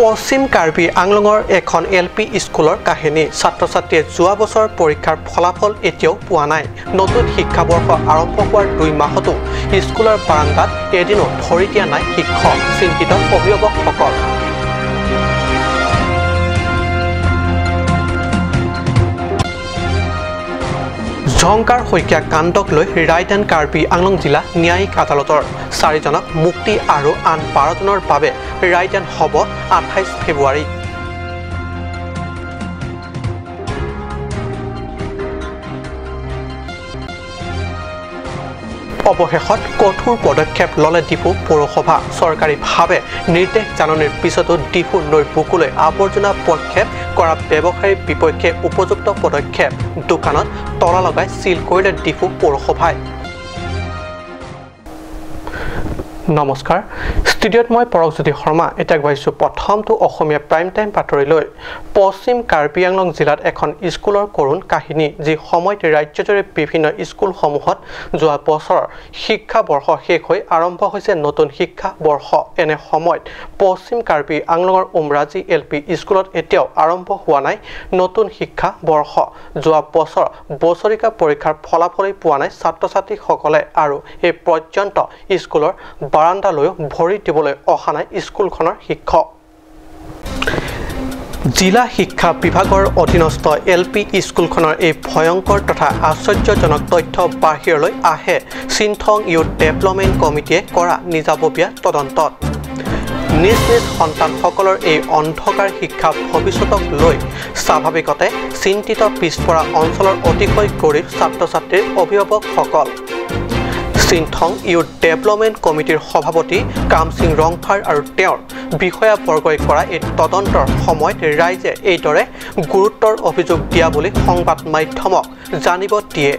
পশ্চিম কাৰ্বি আংলঙৰ এখন L P স্কুলৰ কাহিনী। ছাত্ৰ ছাত্ৰীয়ে যোৱা বছৰ পৰীক্ষাৰ ফলাফল এতিয়াও পোৱা নাই। নতুন শিক্ষাবৰ্ষ আৰম্ভ হোৱাৰ 2 মাহতো স্কুলৰ বাৰান্দাত এদিনো ভৰি দিয়া নাই শিক্ষক, চিন্তিত অভিভাৱকসকল। ঝংকাৰ শইকীয়া কাণ্ডক লৈ ৰায়দান কাৰ্বি আংলং জিলা ন্যায়িক আদালতৰ 4জনক মুক্তি আৰু আন 12জনৰ বাবে ৰায়দান হ'ব 28 ফেব্ৰুৱাৰী। অৱশেষত কঠোৰ পদক্ষেপ ল'লে ডিফু পৌৰসভা। চৰকাৰীভাৱে নিৰ্দেশ জাননীৰ পিছতো ডিফু নৈৰ বুকুলৈ আৱৰ্জনা প্ৰক্ষেপ কৰা ব্যৱসায়ীৰ বিপক্ষে উপযুক্ত পদক্ষেপ। দোকানত তলা লগাই চিল কৰিলে ডিফু পৌৰসভাই। নমস্কাৰ, ষ্টুডিঅ'ত মই পৰশজ্যোতি শৰ্মা। এতিয়া আগবাঢ়িছোঁ প্ৰথমটো অসমীয়া প্ৰাইম টাইম বাতৰিলৈ। পশ্চিম কাৰ্বি আংলং জিলাত এখন স্কুলৰ কৰুণ কাহিনী। যি সময়ত ৰাজ্যজুৰি বিভিন্ন স্কুলসমূহত যোৱা বছৰৰ শিক্ষাবৰ্ষ শেষ হৈ আৰম্ভ হৈছে নতুন শিক্ষাবৰ্ষ, এনে সময়ত পশ্চিম কাৰ্বি আংলঙৰ উমৰাজী এল পি স্কুলত এতিয়াও আৰম্ভ হোৱা নাই নতুন শিক্ষাবৰ্ষ। যোৱা বছৰ বছৰিকা পৰীক্ষাৰ ফলাফলেই পোৱা নাই ছাত্ৰ ছাত্ৰীসকলে আৰু এই পৰ্যন্ত স্কুলৰ বাৰান্দালৈও ভৰি দিবলৈ অহা নাই স্কুলখনৰ শিক্ষক। জিলা শিক্ষা বিভাগৰ অধীনস্থ এল পি স্কুলখনৰ এই ভয়ংকৰ তথা আশ্চৰ্যজনক তথ্য বাহিৰলৈ আহে চিন্থং ইউথ ডেভেলপমেণ্ট কমিটিয়ে কৰা নিজাববীয়া তদন্তত। নিজ নিজ সন্তানসকলৰ এই অন্ধকাৰ শিক্ষা ভৱিষ্যতক লৈ স্বাভাৱিকতে চিন্তিত পিছপৰা অঞ্চলৰ অতিশয় গৰীব ছাত্ৰ ছাত্ৰীৰ অভিভাৱকসকল। চিন্থং ইউথ ডেভেলপমেণ্ট কমিটিৰ সভাপতি কামসিং ৰংফাৰ আৰু তেওঁৰ বিষয়াবৰ্গই কৰা এই তদন্তৰ সময়ত ৰাইজে এইদৰে গুৰুত্বৰ অভিযোগ দিয়া বুলি সংবাদ মাধ্যমক জানিব দিয়ে।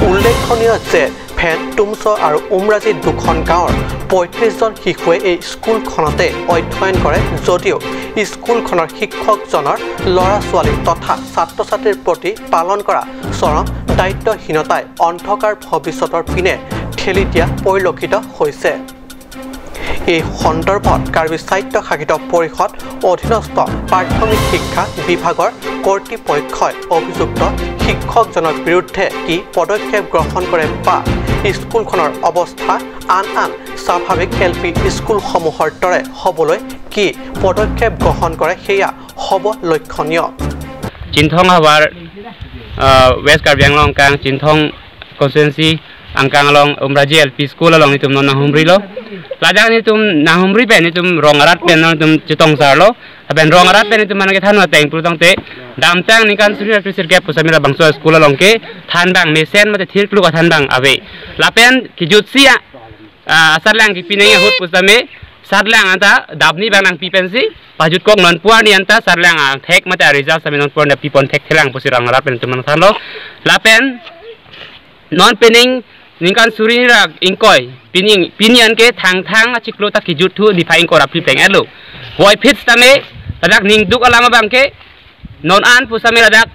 উল্লেখনীয় যে ফেন তুমচ আৰু উমৰাজী দুখন গাঁৱৰ 35জন শিশুৱে এই স্কুলখনতে অধ্যয়ন কৰে যদিও স্কুলখনৰ শিক্ষকজনৰ ল'ৰা ছোৱালী তথা ছাত্ৰ ছাত্ৰীৰ প্ৰতি পালন কৰা চৰম দায়িত্বহীনতাই অন্ধকাৰ ভৱিষ্যতৰ পিনে ঠেলি দিয়া পৰিলক্ষিত হৈছে। এই সন্দৰ্ভত কাৰ্বি স্বায়ত্তশাসিত পৰিষদ অধীনস্থ প্ৰাথমিক শিক্ষা বিভাগৰ কৰ্তৃপক্ষই অভিযুক্ত শিক্ষকজনৰ বিৰুদ্ধে কি পদক্ষেপ গ্ৰহণ কৰে বা স্কুলখনৰ অৱস্থা আন আন স্বাভাৱিক এল পি স্কুলসমূহৰ দৰে হ'বলৈ কি পদক্ষেপ গ্ৰহণ কৰে সেয়া হ'ব লক্ষণীয়। চিন্থং হাবাৰ West Karbi Anglong kang Chinthong constituency angkang along Umraji LP school along itum non nahumri lo lajang itum nahumri pen itum rongarat pen itum chitong sar lo ben rongarat pen itum manage than teng pru tong te damtang nikan suri prisir gap pusamira bangso school along ke than bang mesen mate thir klu ka than bang ave lapen kijut sia asarlang ki pineng hut pusame sarlang anta dabni bang nang pipensi pajut kok non puar ni anta sarlang thek mate result same non puar na pipon thek thelang pusirang rat pen tum than lo lapen non pening ningkan suri ra ingkoi pining pinian ke thang thang achiklo ta kijut thu define kora pli peng elo boy fit same rak ning duk alama bang ke non an pusame rak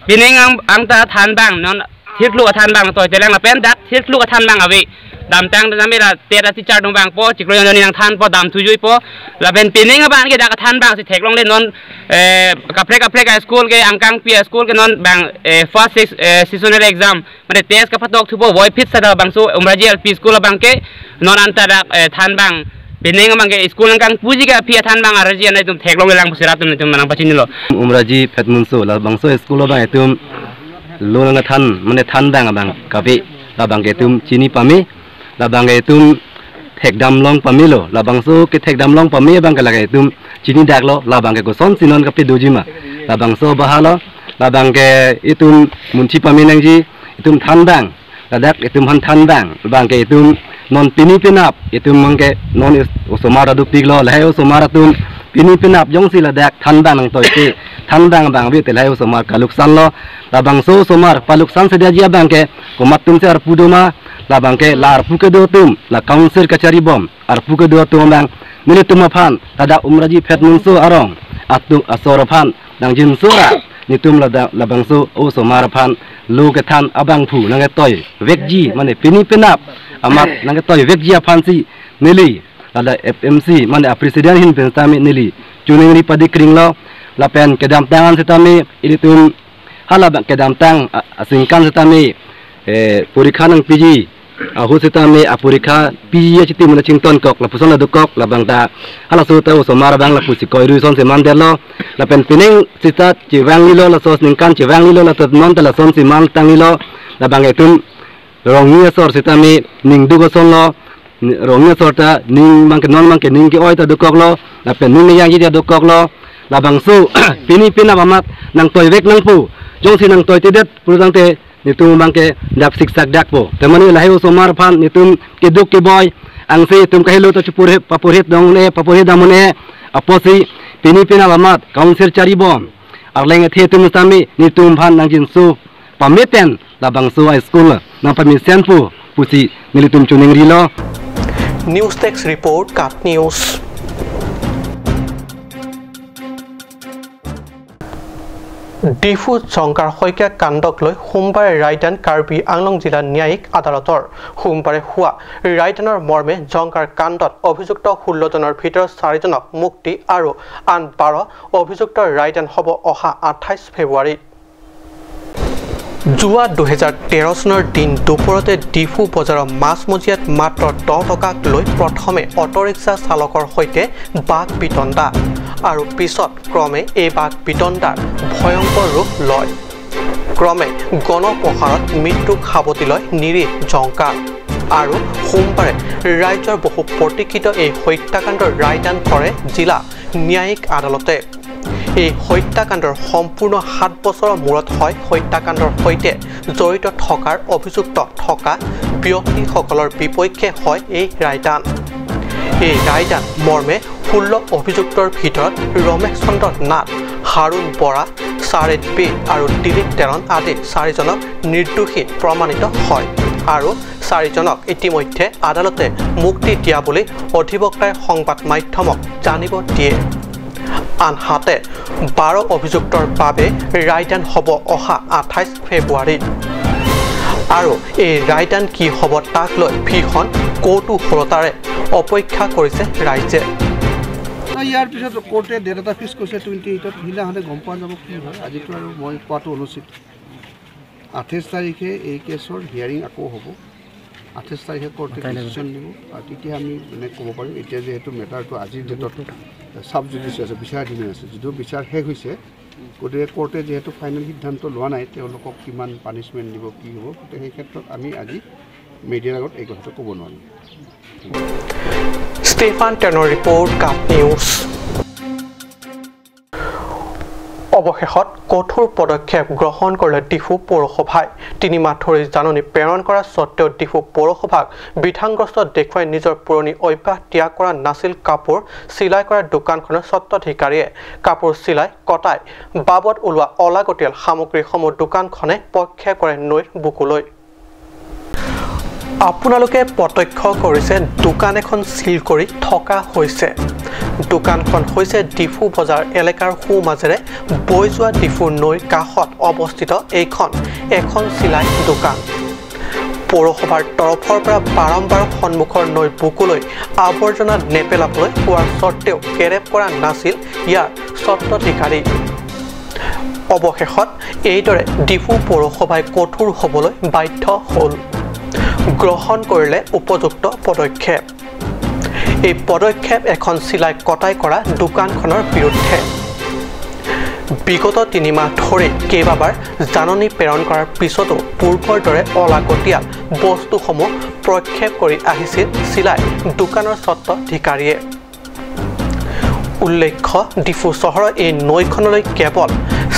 pining ang ta than bang non thirlu than bang toy telang lapen dak thirlu than bang ave dam tang dam ra tera ti char dong bang po chiklo yon nang than po dam thujui po lapen pining bang ke dak than bang si thek long le non kaple kaple ka school ke angkang pi school ke non bang first seasonal exam mane test ka phatok thupo boy fit sada bang so Umraji LP school bang ke non anta dak than bang pining bang ke school angkang puji ka pi than bang arji anai tum thek long le lang pusira tum tum manang pachin lo Umraji phetmun so la bang so school bang tum lo nang than mane than bang bang ka be la bang ke tum chini pami la bang ke tum thek dam long pami lo la bang so ke thek dam long pami bang ka la ke tum chini dak lo la bang ke ko son sinon ka pi dojima la bang so bahalo la bang ke itum munchi pami nang ji itum than bang la dak itum han than bang bang ke itum non pini pinap itum mang ke non osomara du pig lo la he osomara tum pini pinap jong si la dak than bang nang toy te than bang bang bi te la he osomar ka luksan lo la bang so osomar pa luksan se dia bang ke ko matum se ar pudoma la bang ke la ar puke do tum la council kachari bom ar puke do tum bang mini tum phan la da Umraji phet mun so arong atu asor phan nang jin sora ni tum la la bang so osomar phan lu ke than abang phu nang ke toy vek ji mane pini pinap amat nang ke toy vek ji phan si nili la FMC mane a president hin pen tami nili chuning ri padi kring lo la pen kedam tangan sitami ilitum hala ba kedam tang asingkan sitami porikha nang piji ahu sitami apurikha piji chiti mun chington kok la puson la dukok la bangta hala su ta somar bang la pusi koi ru son se man del lo la pen pining sita chiwang li lo la sos ningkan chiwang li lo la tot non ta la son si man tang li lo la bang etum rongi sor sitami ning du go son lo rongi sor ta ning mang ke non mang ke ning ke oi ta dukok lo la pen ning yang ji dia dukok lo la bang su pini pina bamat nang toy vek nang pu jong si nang toy te det pu tang te nitum bangke dap siksak dak po temani lahai somar phan nitum ke duk ke boy angse tum kahilo to chupur he papurhit dong ne papurhit damone aposi pini pina bamat council chari bom arleng the tum sami nitum phan nang jin su pameten la bang su high school nang pamisen pu pusi nilitum chuning ri lo. News desk report, Cup News. Diphu Jongkar Saikia কাণ্ডক লৈ সোমবাৰে ৰায়দান কাৰ্বি আংলং জিলা ন্যায়িক আদালতৰ। সোমবাৰে হোৱা ৰায়দানৰ মৰ্মে জংকাৰ কাণ্ডত অভিযুক্ত 16জনৰ ভিতৰত 4জনক মুক্তি আৰু আন 12 অভিযুক্তৰ ৰায়দান হ'ব অহা 28 ফেব্ৰুৱাৰীত। যোৱা 2013 চনৰ দিন দুপৰতে ডিফু বজাৰৰ মাজমজিয়াত মাত্ৰ 10 টকাক লৈ প্ৰথমে অট'ৰিক্সা চালকৰ সৈতে বাক বিতণ্ডা আৰু পিছত ক্ৰমে এই বাক বিতণ্ডাৰ ভয়ংকৰ ৰূপ লয়। ক্ৰমে গণপ্ৰহাৰত মৃত্যুক সাৱটি লয় নিৰীহ জংকাৰ আৰু সোমবাৰে ৰাজ্যৰ বহু প্ৰতীক্ষিত এই হত্যাকাণ্ডৰ ৰায়দান কৰে জিলা ন্যায়িক আদালতে। এই হত্যাকাণ্ডৰ সম্পূৰ্ণ 7 বছৰৰ মূৰত হয় হত্যাকাণ্ডৰ সৈতে জড়িত থকাৰ অভিযুক্ত থকা ব্যক্তিসকলৰ বিপক্ষে হয় এই ৰায়দান। এই ৰায়দান মৰ্মে 16 অভিযুক্তৰ ভিতৰত ৰমেশ চন্দ্ৰ নাথ, হাৰুণ বৰা, চাৰেদ বে আৰু দিলীপ টেৰণ আদি 4জনক নিৰ্দোষী প্ৰমাণিত হয় আৰু 4জনক ইতিমধ্যে আদালতে মুক্তি দিয়া বুলি অধিবক্তাই সংবাদ মাধ্যমক জানিব দিয়ে। আনহাতে 12 অভিযুক্তৰ বাবে ৰায়দান হ'ব অহা 28 ফেব্ৰুৱাৰীত আৰু এই ৰায়দান কি হ'ব তাক লৈ ভীষণ কৌতূহলতাৰে অপেক্ষা কৰিছে ৰাইজে। ইয়াৰ পিছত কোৰ্টে ডেট এটা ফিক্স কৰিছে 28ত, সেইদিনাখনে গম পোৱা যাব কি হয়। আজিতো আৰু মই কোৱাটো অনুচিত। 28 তাৰিখে এই কেছৰ হিয়াৰিং আকৌ হ'ব। 28 তাৰিখে কোৰ্টে ডিচিশ্যন দিব আৰু তেতিয়া আমি মানে ক'ব পাৰিম। এতিয়া যিহেতু মেটাৰটো আজিৰ ডেটত চাব জুডিচ আছে, বিচাৰাধীন আছে, যদিও বিচাৰ শেষ হৈছে, গতিকে কোৰ্টে যিহেতু ফাইনেল সিদ্ধান্ত লোৱা নাই তেওঁলোকক কিমান পানিছমেণ্ট দিব কি হ'ব, গতিকে সেই ক্ষেত্ৰত আমি আজি মিডিয়াৰ আগত এই কথাটো ক'ব নোৱাৰিম। ষ্টেফান টেনৰ ৰিপৰ্ট, কাপ নিউজ। অৱশেষত কঠোৰ পদক্ষেপ গ্ৰহণ কৰিলে ডিফু পৌৰসভাই। 3 মাহ ধৰি জাননী প্ৰেৰণ কৰা স্বত্তেও ডিফু পৌৰসভাক বিধানগ্ৰস্ত দেখুৱাই নিজৰ পুৰণি অভ্যাস ত্যাগ কৰা নাছিল কাপোৰ চিলাই কৰা দোকানখনৰ স্বত্বাধিকাৰীয়ে। কাপোৰ চিলাই কটাই বাবদ ওলোৱা অলাগতিয়াল সামগ্ৰীসমূহ দোকানখনে প্ৰক্ষেপ কৰে নৈৰ বুকুলৈ। আপোনালোকে প্ৰত্যক্ষ কৰিছে দোকান এখন চিল কৰি থকা হৈছে। দোকানখন হৈছে ডিফু বজাৰ এলেকাৰ সোঁমাজেৰে বৈ যোৱা ডিফু নৈৰ কাষত অৱস্থিত এইখন এখন চিলাই দোকান। পৌৰসভাৰ তৰফৰ পৰা বাৰম্বাৰ সন্মুখৰ নৈৰ বুকুলৈ আৱৰ্জনা নেপেলাবলৈ কোৱাৰ স্বত্তেও কেৰেপ কৰা নাছিল ইয়াৰ স্বত্বাধিকাৰী। অৱশেষত এইদৰে ডিফু পৌৰসভাই কঠোৰ হ'বলৈ বাধ্য হ'ল, গ্ৰহণ কৰিলে উপযুক্ত পদক্ষেপ। এই পদক্ষেপ এখন চিলাই কটাই কৰা দোকানখনৰ বিৰুদ্ধে। বিগত 3 মাহ ধৰি কেইবাবাৰ জাননী প্ৰেৰণ কৰাৰ পিছতো পূৰ্বৰ দৰে অলাগতিয়াল বস্তুসমূহ প্ৰক্ষেপ কৰি আহিছিল চিলাই দোকানৰ স্বত্বাধিকাৰীয়ে। উল্লেখ্য, ডিফু চহৰৰ এই নৈখনলৈ কেৱল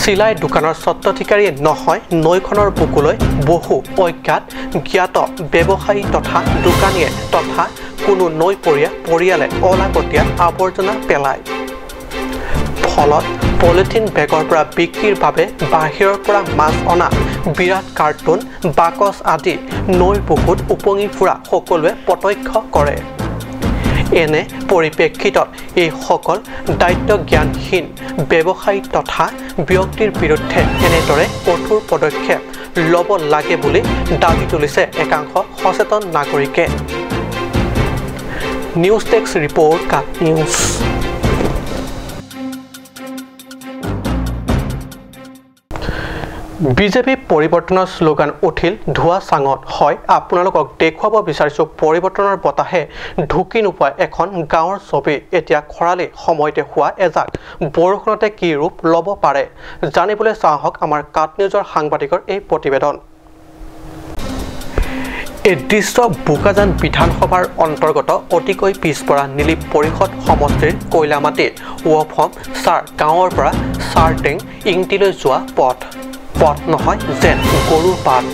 চিলাই দোকানৰ স্বত্বাধিকাৰীয়ে নহয়, নৈখনৰ বুকুলৈ বহু অজ্ঞাত জ্ঞাত ব্যৱসায়ী তথা দোকানীয়ে তথা কোনো নৈপৰীয়া পৰিয়ালে অলাগতিয়াল আৱৰ্জনা পেলায়। ফলত পলিথিন বেগৰ পৰা বিক্ৰীৰ বাবে বাহিৰৰ পৰা মাছ অনা বিৰাট কাৰ্টুন, বাকচ আদি নৈৰ বুকুত উপঙি ফুৰা সকলোৱে প্ৰত্যক্ষ কৰে। এনে পৰিপ্ৰেক্ষিতত এইসকল দায়িত্বজ্ঞানহীন ব্যৱসায়ী তথা ব্যক্তিৰ বিৰুদ্ধে এনেদৰে কঠোৰ পদক্ষেপ ল'ব লাগে বুলি দাবী তুলিছে একাংশ সচেতন নাগৰিকে। News desk report, Kaat news. BJP পৰিৱৰ্তনৰ শ্লোগান উঠিল ধোৱা চাঙত। হয়, আপোনালোকক দেখুৱাব বিচাৰিছোঁ পৰিৱৰ্তনৰ বতাহে ঢুকি নোপোৱা এখন গাঁৱৰ ছবি। এতিয়া খৰালি সময়তে হোৱা এজাক বৰষুণতে কি ৰূপ ল'ব পাৰে জানিবলৈ চাওঁ আহক আমাৰ কাট নিউজৰ সাংবাদিকৰ এই প্ৰতিবেদন। এই দৃশ্য বোকাজান বিধানসভাৰ অন্তৰ্গত অতিকৈ পিছপৰা নীলিপ পৰিষদ সমষ্টিৰ কয়লামাটিৰ ৱফম ছাৰ গাঁৱৰ পৰা চাৰটেং ইংটিলৈ যোৱা পথ। পথ নহয় যেন গৰুৰ বাট,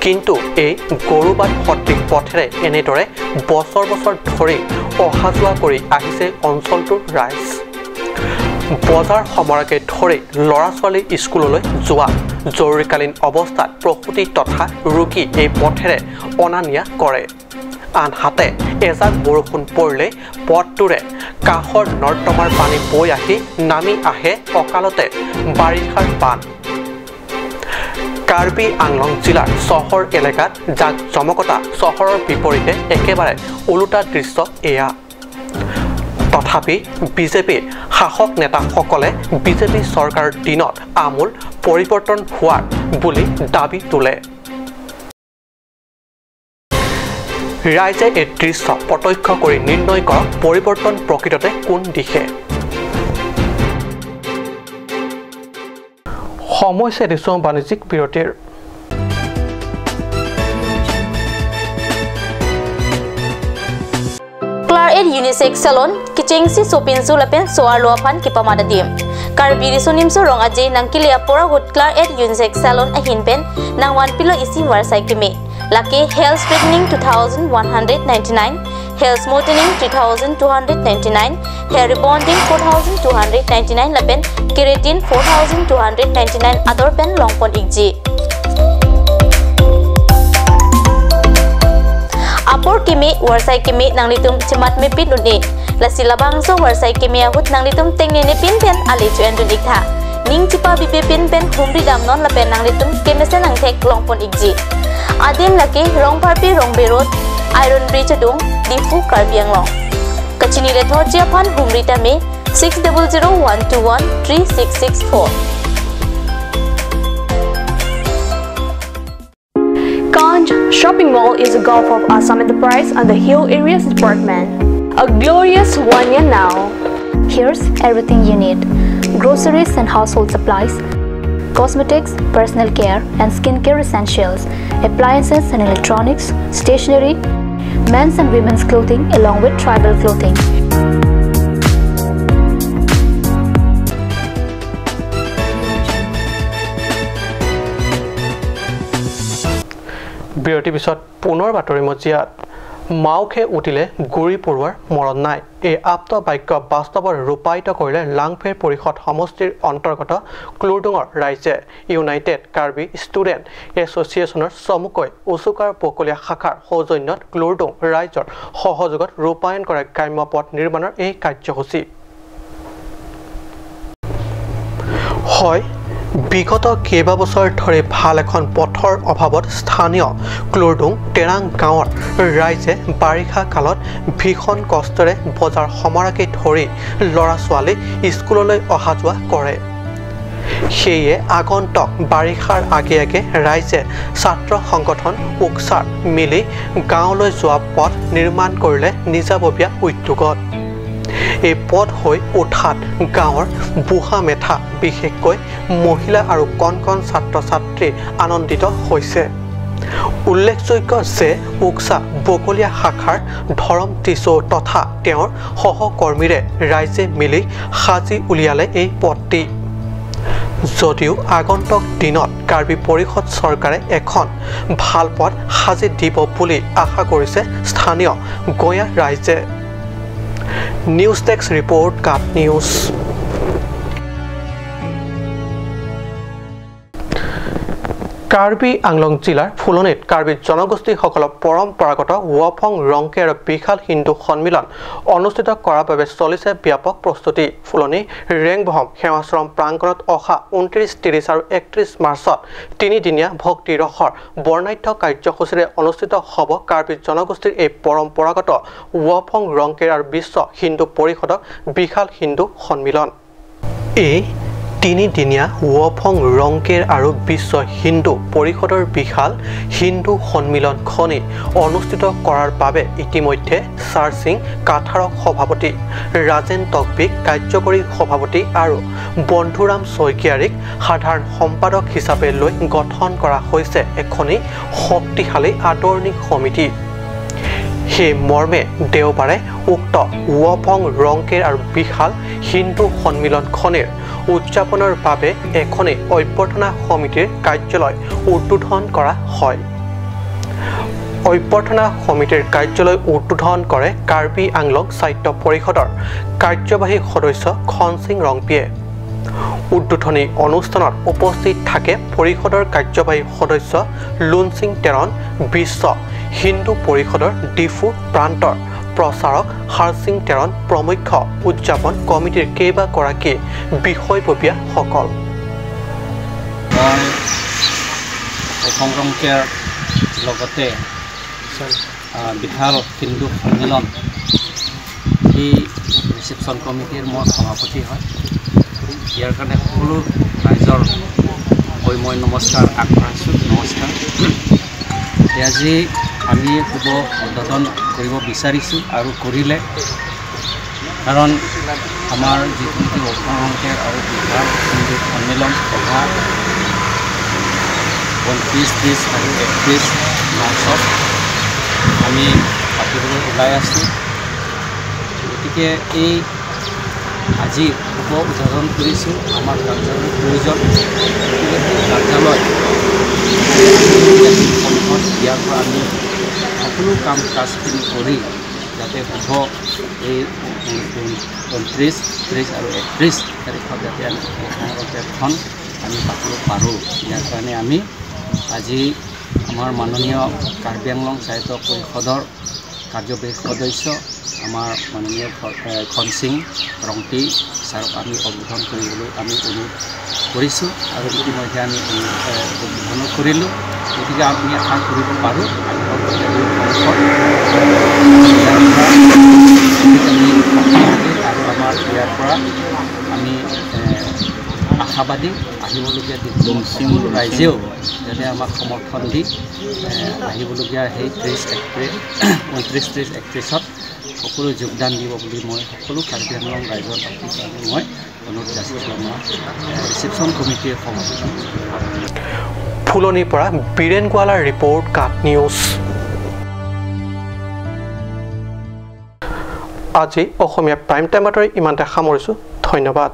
কিন্তু এই গৰু বাট সদৃশ পথেৰে এনেদৰে বছৰ বছৰ ধৰি অহা যোৱা কৰি আহিছে অঞ্চলটোৰ ৰাইজ। বজাৰ সমাৰকে ধৰি ল'ৰা ছোৱালী স্কুললৈ যোৱা, জৰুৰীকালীন অৱস্থাত প্ৰসূতি তথা ৰোগী এই পথেৰে অনা নিয়া কৰে। আনহাতে এজাক বৰষুণ পৰিলে পথটোৰে কাষৰ নৰ্দমাৰ পানী বৈ আহি নামি আহে অকালতে বাৰিষাৰ বান। কাৰ্বি আংলং জিলাৰ চহৰ এলেকাত জাক জমকতা চহৰৰ বিপৰীতে একেবাৰে ওলোটা দৃশ্য এয়া। তথাপি বিজেপিৰ শাসক নেতাসকলে বিজেপি চৰকাৰৰ দিনত আমূল পৰিৱৰ্তন হোৱাৰ বুলি দাবী তোলে। ৰাইজে এই দৃশ্য প্ৰত্যক্ষ কৰি নিৰ্ণয় কৰক পৰিৱৰ্তন প্ৰকৃততে কোন দিশে। সমস্যা দিছোঁ বাণিজ্যিক বিৰতিৰ। Clark Unisex Salon kichengsi sopinsu lapen soar loapan kipamadadim Karbi sonimso rong aje nangkilia pora hut Clark Unisex Salon ahin pen nangwan pilo isi warsai kime laki hair straightening 2199, hair smoothening 3299, hair rebonding 4299 lapen keratin 4299 other pen longpon ikji. Apor kimi warsai kimi nanglitum chimat me pin unni lasi labangso warsai kimi ahut nanglitum tengne ne pin pen ali chuen dun ikha ning chipa bipe pin pen humri dam non lapen nanglitum kemese nangthek longpon ikji. Adim laki rongparpi rongbe road iron bridge dung Diphu Karbi Anglong kachini le thorjia phan humri tame 6001213664. Ganj Shopping Mall is a Gulf of Assam Enterprise and the Hill Areas Department. A glorious 1 year now. Here's everything you need: groceries and household supplies, cosmetics, personal care and skincare essentials, appliances and electronics, stationery, men's and women's clothing along with tribal clothing. বিৰতিৰ পিছত পুনৰ বাতৰি মজিয়াত মাওখে উঠিলে গুৰি পৰুৱাৰ মৰণ নাই, এই আপ্ত বাক্য বাস্তৱত ৰূপায়িত কৰিলে লাংফেৰ পৰিষদ সমষ্টিৰ অন্তৰ্গত ক্লুৰডুঙৰ ৰাইজে। ইউনাইটেড কাৰ্বি ষ্টুডেণ্ট এছ'চিয়েশ্যনৰ চমুকৈ উচুকাৰ বকলীয়া শাখাৰ সৌজন্যত ক্লুৰডুং ৰাইজৰ সহযোগত ৰূপায়ণ কৰে গ্ৰাম্য পথ নিৰ্মাণৰ এই কাৰ্যসূচী। হয়, বিগত কেইবাবছৰ ধৰি ভাল এখন পথৰ অভাৱত স্থানীয় ক্লুৰডুং টেৰাং গাঁৱৰ ৰাইজে বাৰিষা কালত ভীষণ কষ্টৰে বজাৰ সমাৰকে ধৰি ল'ৰা ছোৱালী স্কুললৈ অহা যোৱা কৰে। সেয়ে আগন্তক বাৰিষাৰ আগে আগে ৰাইজে ছাত্ৰ সংগঠন উকচাৰ মিলি গাঁৱলৈ যোৱা পথ নিৰ্মাণ কৰিলে নিজাববীয়া উদ্যোগত। এই পথ হৈ উঠাত গাঁৱৰ বুঢ়া মেথা বিশেষকৈ মহিলা আৰু কণ কণ ছাত্ৰ ছাত্ৰী আনন্দিত হৈছে। উল্লেখযোগ্য যে উকচা বকলীয়া শাখাৰ ধৰম টিচৌ তথা তেওঁৰ সহকৰ্মীৰে ৰাইজে মিলি সাজি উলিয়ালে এই পথটি। যদিও আগন্তক দিনত কাৰ্বি পৰিষদ চৰকাৰে এখন ভাল পথ সাজি দিব বুলি আশা কৰিছে স্থানীয় গঞা ৰাইজে। News desk report, Kaat news. Karbi Anglong জিলাৰ ফুলনিত কাৰ্বি জনগোষ্ঠীসকলৰ পৰম্পৰাগত ৱফং ৰংকে আৰু বিশাল হিন্দু সন্মিলন অনুষ্ঠিত কৰাৰ বাবে চলিছে ব্যাপক প্ৰস্তুতি। ফুলনি ৰেংবহম সেৱাশ্ৰম প্ৰাংগণত অহা 29, 30 আৰু 31 মাৰ্চত তিনিদিনীয়া ভক্তি ৰসৰ বৰ্ণাঢ্য কাৰ্যসূচীৰে অনুষ্ঠিত হ'ব কাৰ্বি জনগোষ্ঠীৰ এই পৰম্পৰাগত ৱফং ৰংকে আৰু বিশ্ব হিন্দু পৰিষদৰ বিশাল হিন্দু সন্মিলন। এই তিনিদিনীয়া ৱফং ৰংকেৰ আৰু বিশ্ব হিন্দু পৰিষদৰ বিশাল হিন্দু সন্মিলনখনি অনুষ্ঠিত কৰাৰ বাবে ইতিমধ্যে চাৰসিং কাথাৰক সভাপতি, ৰাজেন তকবিক কাৰ্যকৰী সভাপতি আৰু বন্ধুৰাম শইকীয়াৰীক সাধাৰণ সম্পাদক হিচাপে লৈ গঠন কৰা হৈছে এখনি শক্তিশালী আদৰণি সমিতি। সেই মৰ্মে দেওবাৰে উক্ত ৱফং ৰংকেৰ আৰু বিশাল হিন্দু সন্মিলনখনিৰ উদযাপনৰ বাবে এখনি অভ্যৰ্থনা সমিতিৰ কাৰ্যালয় উদ্বোধন কৰা হয়। অভ্যৰ্থনা সমিতিৰ কাৰ্যালয় উদ্বোধন কৰে কাৰ্বি আংলং সাহিত্য পৰিষদৰ কাৰ্যবাহী সদস্য খনসিং ৰংপিয়ে। উদ্বোধনী অনুষ্ঠানত উপস্থিত থাকে পৰিষদৰ কাৰ্যবাহী সদস্য লুনসিং টেৰণ, বিশ্ব হিন্দু পৰিষদৰ ডিফু প্ৰান্তৰ প্ৰচাৰক হাৰসিং টেৰণ প্ৰমুখ্য উদযাপন কমিটিৰ কেইবাগৰাকী বিষয়ববীয়াসকল। মই অসম ৰংকেৰ লগতে বিশাল হিন্দু সন্মিলন এই ৰিচিপশ্যন কমিটিৰ মই সভাপতি হয়। ইয়াৰ কাৰণে সকলো ৰাইজৰ হৈ মই নমস্কাৰ আগবঢ়াইছোঁ। নমস্কাৰ। আজি আমি শুভ উদ্বোধন কৰিব বিচাৰিছোঁ আৰু কৰিলে, কাৰণ আমাৰ যিটো নেকি অসম ৰংকেৰ আৰু বিশাল হিন্দু সন্মিলন অহা 29, 30 আৰু 31 মাৰ্চত আমি পাতিবলৈ ওলাই আছোঁ। গতিকে এই আজি শুভ উদ্বোধন কৰিছোঁ। আমাৰ কাৰ্যালয়ৰ প্ৰয়োজন, গতিকে সেই কাৰ্যালয় সন্মুখত ইয়াৰ পৰা আমি সকলো কাম কাজখিনি কৰি যাতে শুভ এই 29, 30 আৰু 31 তাৰিখত যাতে আমি অসমৰ আমি পাতিব পাৰোঁ, ইয়াৰ কাৰণে আমি আজি আমাৰ মাননীয় কাৰ্বি আংলং সাহিত্য পৰিষদৰ কাৰ্যবাহী সদস্য আমাৰ মাননীয় খনসিং ৰংপি ছাৰক আমি উদ্বোধন কৰিবলৈ আমি অনুৰোধ কৰিছোঁ আৰু ইতিমধ্যে আমি উদ্বোধনো কৰিলোঁ। গতিকে আমি আশা কৰিব পাৰোঁ ইয়াৰ পৰা আমি শক্তিশালী আৰু আমাৰ ইয়াৰ পৰা আমি আশাবাদী আহিবলগীয়া দিনসমূহ সকলো ৰাইজেও যাতে আমাক সমৰ্থন দি আহিবলগীয়া সেই 30, 29, 30, 31ত সকলো যোগদান দিব বুলি মই সকলো কাৰ্বি আংলং ৰাইজৰ বাসীৰ কাৰণে মই অনুৰোধ যাচিছোঁ। আমাৰ ৰিচিপশ্যন কমিটিৰ সভাপতি ফুলনিৰ পৰা বীৰেণ গোৱালাৰ ৰিপৰ্ট, কাট নিউজ। আজি অসমীয়া প্ৰাইম টাইম বাতৰি ইমানতে সামৰিছোঁ। ধন্যবাদ।